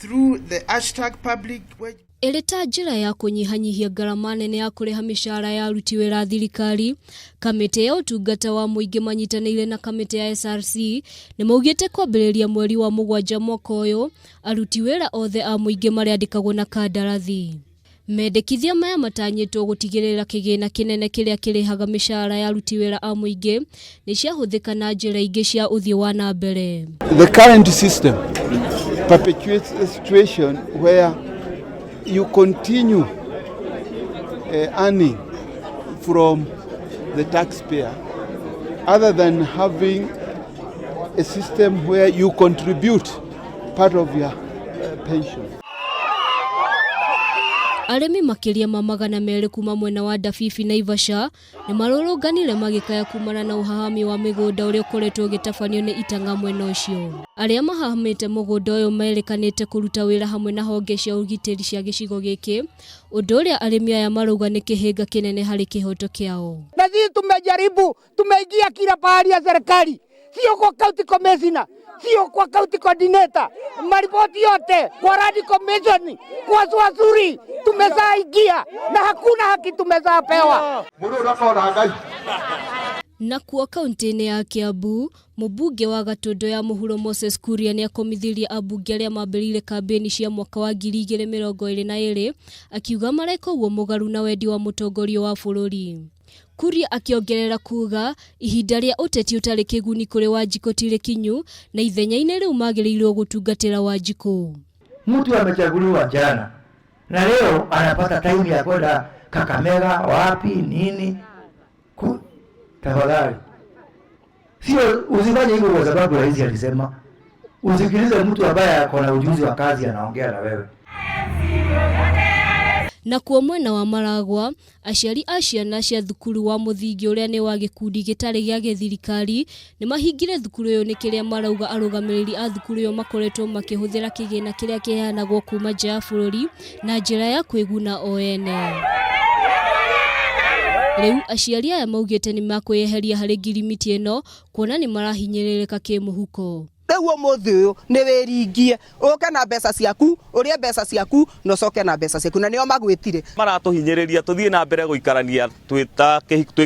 Through the hashtag public wage Ĩrĩ ta njĩra ya kũnyihanyihia ngarama nene ya kũrĩha mĩcaara ya aruti wĩra a thirikari, kamĩtĩ ya ũtungata wa mũingĩ manyitanĩire na kamĩtĩ ya SRC nĩ maugĩte kwambĩrĩria mweri wa mũgwanja mwaka ũyũ, aruti wĩra othe a mũingĩ marĩandĩkagwo na kandarathi. Mendekithia maya matanyĩtwo gũtigĩrĩra kĩgĩna kĩnene kĩrĩa kĩrĩhaga mĩcaara ya aruti wĩra a mũingĩ nĩ ciahũthĩka na njĩra ingĩ cia ũthiĩ wa na mbere. The current system perpetuates a situation where you continue earning from the taxpayer other than having a system where you contribute part of your pension. Arĩmi makĩria ma 200 kuma mwena wa Ndabibi Naivasha nĩ marũrũnganire magĩkaya kumana na ũhahami wa mĩgũnda ũrĩa ũkoretwo ũgĩtabanio nĩ itang'a mwena ũcio. Arĩa mahahamĩte mũgũnda ũyũ merĩkanĩte kũruta wĩra hamwe na honge cia ũgitĩri cia gĩcigo gĩkĩ, ũndũ ũrĩa arĩmi aya marauga nĩ kĩhĩnga kĩnene harĩ kĩhoto kĩao. Na sisi tumejaribu, tumeingia kila pahali ya serikali, sio kwa county commissioner, sio kwa county coordinator, maripoti yote kwa Land Commission, kwa Swasuri tumeshaingia na hakuna haki tumeshapewa. Nakuo kaunti-inĩ ya Kiambu, mũmbunge wa Gatũndũ ya mũhuro Moses Kuria nĩ akomithirie ambunge arĩa mambĩrĩirie kambĩini cia mwaka wa 2022 akiuga mareka ũguo mũgarũ na wendi wa mũtongoria wa bũrũri. Kuria akĩongerera kuga ihinda rĩa ũteti ũtarĩ kĩguni kũrĩ Wanjikũ ti rĩkinyu na ithenya-inĩ rĩu magĩrĩirwo gũtungatĩra Wanjikũ. Mtu amechaguliwa jana na leo anapata time ya kwenda Kakamega wapi nini ku, tafadhali sio, usifanye hivyo kwa sababu rais alisema. Usikilize mtu ambaye ako na ujuzi wa kazi anaongea na wewe. Nakuo mwena wa Maragwa, aciari a ciana cia thukuru wa mũthingi ũrĩa nĩ wa gĩkundi gĩtarĩ gĩa gĩthirikari nĩ mahingire thukuru ĩyo nĩ kĩrĩa marauga arũgamĩrĩri a thukuru ĩyo makoretwo makĩhũthĩra kĩgĩna kĩrĩa kĩheanagwo kuma nja ya bũrũri na njĩra ya kwĩguna o ene. Rĩu aciari aya maugĩte nĩ makwĩyeheria harĩ ngirimiti ĩno kuona nĩ marahinyĩrĩrĩka kĩmũhuko. Rĩu ũmũthĩ ũyũ nĩ wĩringie ũke na mbeca ciaku, ũrĩe mbeca ciaku na ũcoke na mbeca ciaku, na nĩo magwĩtire. Maratũhinyĩrĩria tũthiĩ na mbere gũikarania twĩ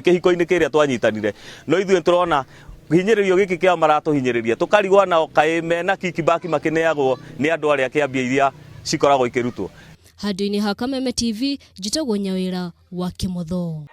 kĩhiko-inĩ kĩrĩa twanyitanire, no ithuĩ tũrona hinyĩrĩrio gĩkĩ kĩao maratũhinyĩrĩria tũkarigwo nao kaĩ mena kickback makĩneagwo nĩ andũ arĩa kĩambia iria cikoragwo ikĩrutwo. Handũ-inĩ ha Kameme TV, njĩtagwo Nyawĩra wa Kĩmotho.